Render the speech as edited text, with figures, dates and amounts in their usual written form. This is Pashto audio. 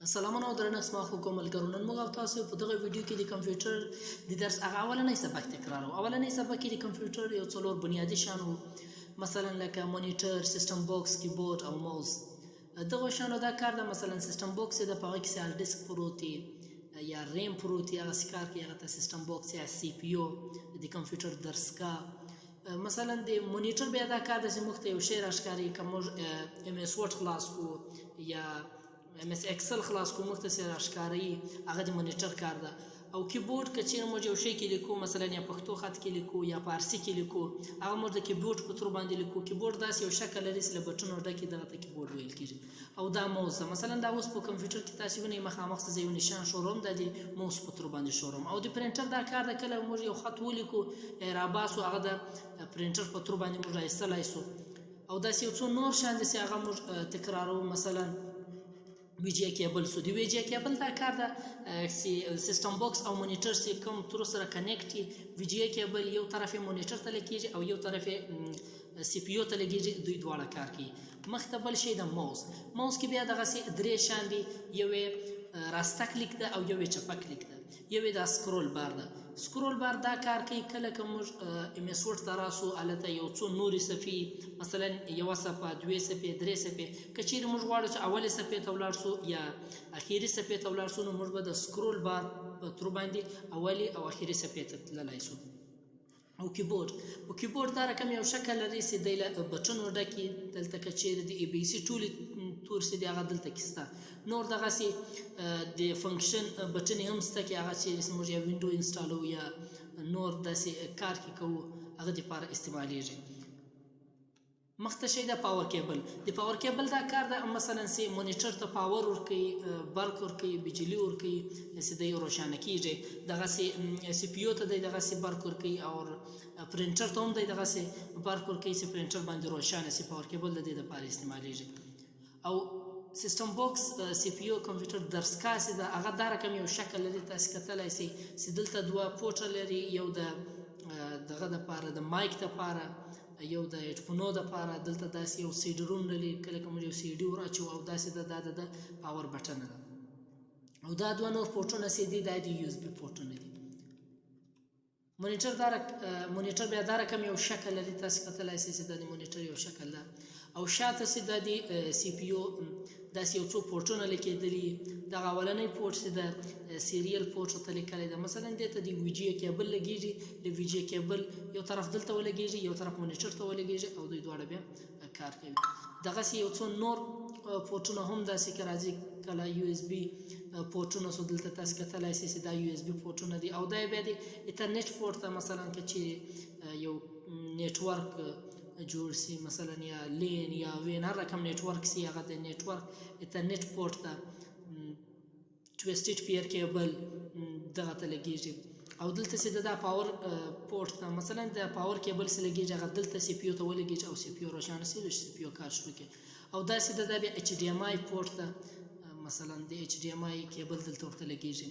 سلامونه او درنښت زما خوږو ملګرو. نن موږ او تاسو په دغه ویډیو کې د کمپیوټر د درس هغه اولنی سبق تکرارو. اولنی سبق کې د کمپیوټر یو څلور بنیادي شیان وو، مثلا لکه مانیټر، system box، keyboard او موز. دغه شیانو دا کار ده، مثلا system box ده، په هغه کې هارډ ډیسک پروت دی یا ریم پروت دی، هغه کار کوي، هغه ته system box یا CPU د کمپیوټر درسګاه. مثلا د مانیټر بیا دا کار ده چې موږ ته یو شی راښکاري. که موږ MS Word خلاص کړو یا MS Excel خلاص کړو، موږ ته څه راښکاري، هغه د مانیټر کار ده. او کیبورډ، که چیرې موږ یو شی کې لیکو، مثلا یا پښتو خط کې لیکو یا فارسي کې لیکو، هغه موږ د کیبورډ په ترو باندې لیکو. کیبورډ داسې یو شکل لري چې له بټنو ډکې، دغه ته کیبورډ ویل کیږي. او دا موز ده. مثلا دا اوس په کمپیوټر کې تاسو وینئ، مخامخ څه یو نشان ښوروم، دا د موس په ترو باندې ښوروم. او د پرنټر دا کار ده، کله موږ یو خط ولیکو یا راباسو، هغه د پرنټر په ترو باندې موږ راایستلای سو. او داسې یو څو نور شیان دي چې هغه موږ تکرارو. مثلا VGA cable سو، د VGA cable دا کار ده چې system box او مانیټر چې کوم تر سره connect، VGA cable یو طرف مانیټر ته لګیږي او یو طرف CPU ته لګیږي، دوی دواړه کار کوي. مخته بل شی د موس. موس کې بیا دغسې درې شیان دي، یو یې راسته کلیک ده او یو یې چپه کلیک ده، یو یې دا scroll bar ده. Scroll bar دا کار کوي، کله که موږ MS Word ته راسو، هلته یو څو نورې صفحې، مثلا یوه صفحه، دوې صفحې، درې صفحې، که چیرې موږ غواړو چې اولې صفحې ته ولاړ سو یا اخیري صفحې ته ولاړ سو، نو موږ به د scroll bar په ترو باندې اولې او اخیري صفحې ته تللی سو. او کیبورډ، او کیبورډ دا رقم یو شکل لري چې دی له بټنو ډکې. دلته که چیرې د ABC ټولې تور سي دي، هغه دلته کې سته. نور دغسې د function بټنې هم سته کې هغه چیرې چې موږ یا window install وو یا نور داسې کار کې کوو، هغه دپاره استعمالیږي. مخته شي د power cable. د power cable دا کار ده، مثلا چې مانیټر ته power ورکوي، برق ورکوي، بجلی ورکوي چې دی روښانه کیږي. دغسې CPU ته دی دغسې برق ورکوي او پرنټر ته هم دی دغسې برق ورکوي چې پرنټر باندې روښانه سي. Power cable د دې لپاره استعمالیږي. او system box، CPU، کمپیوټر درسګاه چې ده، هغه دا رقم یو شکل لري. تاسو کتلی سئ چې دلته دوه پورټه لري، یو د دغه دپاره، د mic دپاره، یو د هیډفونو دپاره. دلته داسې یو CD-ROM لري، کله که موږ یو CD ور اچوو. او داسې ده، دا د power button ده. او دا دوه نور پورټونه چې دي، دا د USB پورټونه دي. مانیټر بیا دا رقم یو شکل لري. تاسو کتلی سئ چې دا د مانیټر یو شکل ده. او شاته چې دا د CPU داسې یو څو پورټونه لیکېدلي. دغه اولنی پورټ چې ده، serial port ورته لیکلی ده. مثلا دې ته د VGA cable لګېږي. د VGA cable یو طرف دلته ولګېږي، یو طرف مانیټر ته ولګېږي او دوی دواړه بیا کار کوي. دغسې یو څو نور پورټونه هم داسې که راځي، کله USB پورټونه سو، دلته تاسو کتلی سئ چې دا USB پورټونه دي. او دا بیا د Ethernet port ته، مثلا که چیرې یو network جوړ سي، مثلا یا LAN یا WAN، هر رقم network سي، هغه د network Ethernet port ته twisted pair cable دغه ته لګیږي. او دلته چې دا power port ته، مثلا د power cable سره لګیږي، هغه دلته CPU ته ولګیږي او CPU روښانه سي، CPU کار شروع کړي. او داسې د بیا HDMI port ته، مثلا د HDMI cable دلته ورته لګیږي.